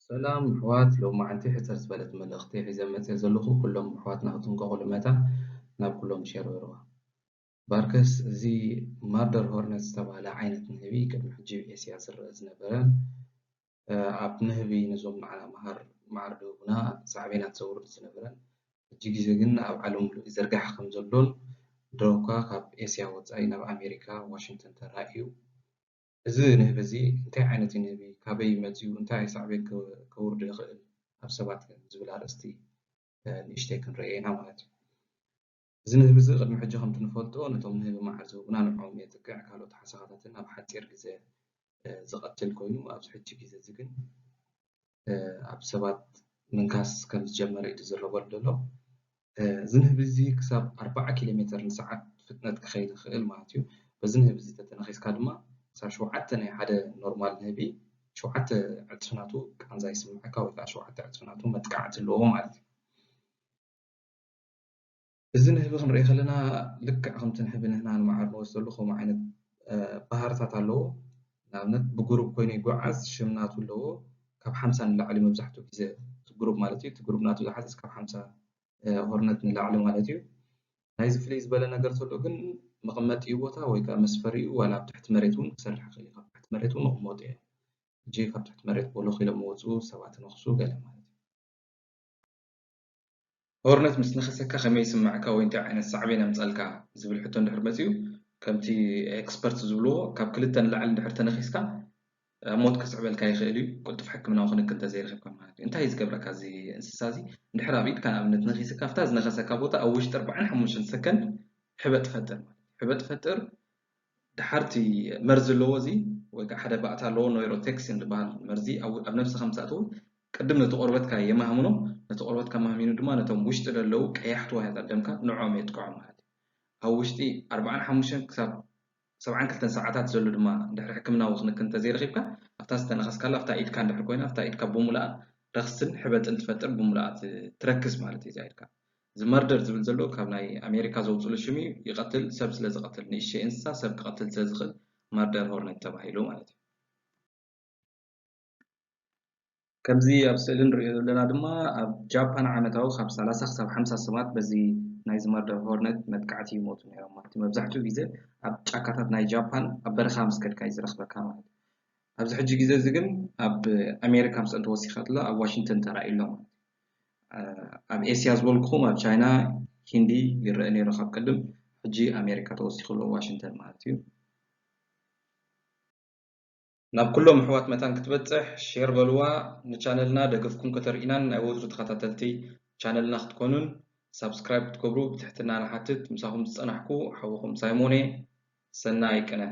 ሰላም ኣሕዋት፣ ሎማዓንቲ ሕጽር ዝበለት መልእኽቲ ሒዘ መጽየ ዘለኹ። ኩሎም ኣሕዋትና ክጥንቀቑሉ መታን ናብ ኩሎም ሼር በልዋ። ባርከስ፣ እዚ ማርደር ሆርነት ዝተባህለ ዓይነት ንህቢ ቅድሚ ሕጂ ኣብ ኤስያ ዝረአ ዝነበረን፣ እ፣ ኣብ ንህቢ ነዞም ንዓና መሃር ማዕር ዝህቡና ሳዕቤናት ዘውርድ ዝነበረን፣ ሕጂ ግዜ ግን ኣብ ዓለም ሙሉእ ይዘርጋሕ ከም ዘሎን ድሮኳ ካብ ኤስያ ወጻኢ ናብ ኣሜሪካ ዋሽንግተን ተራእዩ። እዚ ንህቢ እዚ እንታይ ዓይነት እዩ ንህቢ? ካበይ መጺኡ? እንታይ ሳዕቤን ከ-፣ ከውርዶ ይኽእል ኣብ ሰባት ዝብል ኣርእስቲ፣ እ፣ ንእሽተይ ክንርእዮ ኢና ማለት እዩ። እዚ ንህቢ እዚ ቅድሚ ሕጂ ከምቲ ንፈልጦ ነቶም ንህቢ መዓር ዝህቡና ንዕኦም የጥቅዕ፣ ካልኦት ሓሰኻታትን ኣብ ሓጺር ግዜ፣ እ፣ ዝቐትል ኮይኑ ኣብዚ ሕጂ ግዜ እዚ ግን፣ እ፣ ኣብ ሰባት ምንካስ ከም ዝጀመረ እዩ ዝዝረበሉ ዘሎ። እ፣ እዚ ንህቢ እዚ ክሳብ ኣርባዓ ኪሎ ሜተር ንሰዓት ፍጥነት ክኸይድ ይኽእል ማለት እዩ። በዚ ንህቢ እዚ ተተነኺስካ ድማ ክሳብ ሸውዓተ ናይ ሓደ ኖርማል ንህቢ ሸውዓተ ዕጽፊ ናቱ ቃንዛ ይስምዓካ ወይ ከዓ ሸውዓተ ዕጽፊ ናቱ መጥቃዕቲ ኣለዎ ማለት እዩ። እዚ ንህቢ ክንርኢ ከለና ልክዕ ከምቲ ንህቢ ንህና ንመዓር ንወስደሉ ከምኡ ዓይነት፣ እ፣ ባህርታት ኣለዎ። ንኣብነት ብግሩፕ ኮይኑ ይጓዓዝ፣ ሽም ናቱ ኣለዎ። ካብ ሓምሳ ንላዕሊ መብዛሕትኡ ግዜ እቲ ግሩፕ ማለት እዩ። እቲ ግሩፕ ናቱ ዝሓዘስ ካብ ሓምሳ፣ እ፣ ሆርነት ንላዕሊ ማለት እዩ። ናይዚ ፍልይ ዝበለ ነገር ዘሎ ግን መቐመጢኡ ቦታ ወይ ከዓ መስፈሪኡ ዋላ ኣብ ትሕቲ መሬት እውን ክሰርሕ ይኽእል እዩ። ካብ ትሕቲ መሬት እውን መቐመጢ እዩ። ሕጂ ካብ ትሕቲ መሬት ቦሎኽ ኢሎም መወፅኡ ሰባት ነኽሱ ገለ ማለት እዩ። ሆርነት ምስ ነኸሰካ ከመይ ይስምዓካ ወይ እንታይ ዓይነት ሳዕቤን ኣምፀልካ ዝብል ሕቶ እንድሕር መፂኡ፣ ከምቲ ኤክስፐርት ዝብልዎ ካብ ክልተ ንላዕሊ እንድሕር ተነኺስካ ኣብ ሞት ከስዕበልካ ይኽእል እዩ፣ ቅልጡፍ ሕክምናዊ ክንክን እንተዘይረኺብካ ማለት እዩ። እንታይ እዩ ዝገብረካ እዚ እንስሳ እዚ? እንድሕር ኣብ ኢድካ ንኣብነት ነኺስካ፣ ኣብታ ዝነኸሰካ ቦታ ኣብ ውሽጢ ኣርባዓን ሓሙሽተን ሰከንድ ሕበጥ ይፈጥር ማለት እዩ። ሕበጥ ይፈጥር፣ ድሓር እቲ መርዚ ኣለዎ እዚ፣ ወይ ከዓ ሓደ ባእታ ኣለዎ፣ ኖይሮቶክሲን ዝበሃል መርዚ ኣብ፣ ኣብ ነብስኻ ምስ ኣተወ፣ ቅድም ነቲ ቆርበትካ የማህምኖ፣ ነቲ ቆርበትካ ማህሚኑ ድማ ነቶም ውሽጢ ዘለዉ ቀያሕቲ ዋህያታት ደምካ ንዕኦም የጥቅዖም ማለት እዩ። ኣብ ውሽጢ ኣርባዓን ሓሙሽተን ክሳብ ሰብዓን ክልተን ሰዓታት ዘሎ ድማ እንድሕር ሕክምናዊ ክንክን እንተዘይረኺብካ፣ ኣብታ ዝተነኸስካላ፣ ኣብታ ኢድካ እንድሕር ኮይና፣ ኣብታ ኢድካ ብምሉኣ ረኽስን ሕበጥን ትፈጥር፣ ብምሉኣ ት-፣ ትረክስ ማለት እዩ እዛ ኢድካ። እዚ መርደር ዝብል ዘሎ ካብ ናይ ኣሜሪካ ዘውፅሉ ሽም እዩ። ይቐትል፣ ሰብ ስለ ዝቐትል፣ ንእሽተይ እንስሳ ሰብ ክቐትል ስለ ዝኽእል ማርደር ሆርነት ተባሂሉ ማለት እዩ። ከምዚ ኣብ ስእሊ ንሪኦ ዘለና ድማ ኣብ ጃፓን ዓመታዊ ካብ ሰላሳ ክሳብ ሓምሳ ሰባት በዚ ናይዚ ማርደር ሆርነት መጥቃዕቲ ይሞቱ ነይሮም ማለት እዩ። መብዛሕትኡ ግዜ ኣብ ጫካታት ናይ ጃፓን ኣብ በረኻ ምስ ከድካ እዩ ዝረኽበካ ማለት እዩ። ኣብዚ ሕጂ ግዜ እዚ ግን ኣብ ኣሜሪካ ምስ እንተወሲኸትሎ ኣብ ዋሽንግተን ተራእዩ ኣሎ ማለት እዩ። ኣብ ኤስያ ዝበልኩኹም ኣብ ቻይና፣ ሂንዲ ይረአ ነይሩ ካብ ቅድም፣ ሕጂ ኣሜሪካ ተወሲኹ ኣሎ ዋሽንግተን ማለት እዩ። ናብ ኩሎም ኣሕዋት መታን ክትበጽሕ ሼር በልዋ። ንቻነልና ደገፍኩም ከተርእናን ናይ ወትሩ ተኸታተልቲ ቻነልና ክትኮኑን ሳብስክራይብ ክትገብሩ ብትሕትና ንሓትት። ምሳኹም ዝጸናሕኩ ሓውኹም ሳይሞን እየ። ሰናይ ቅነ።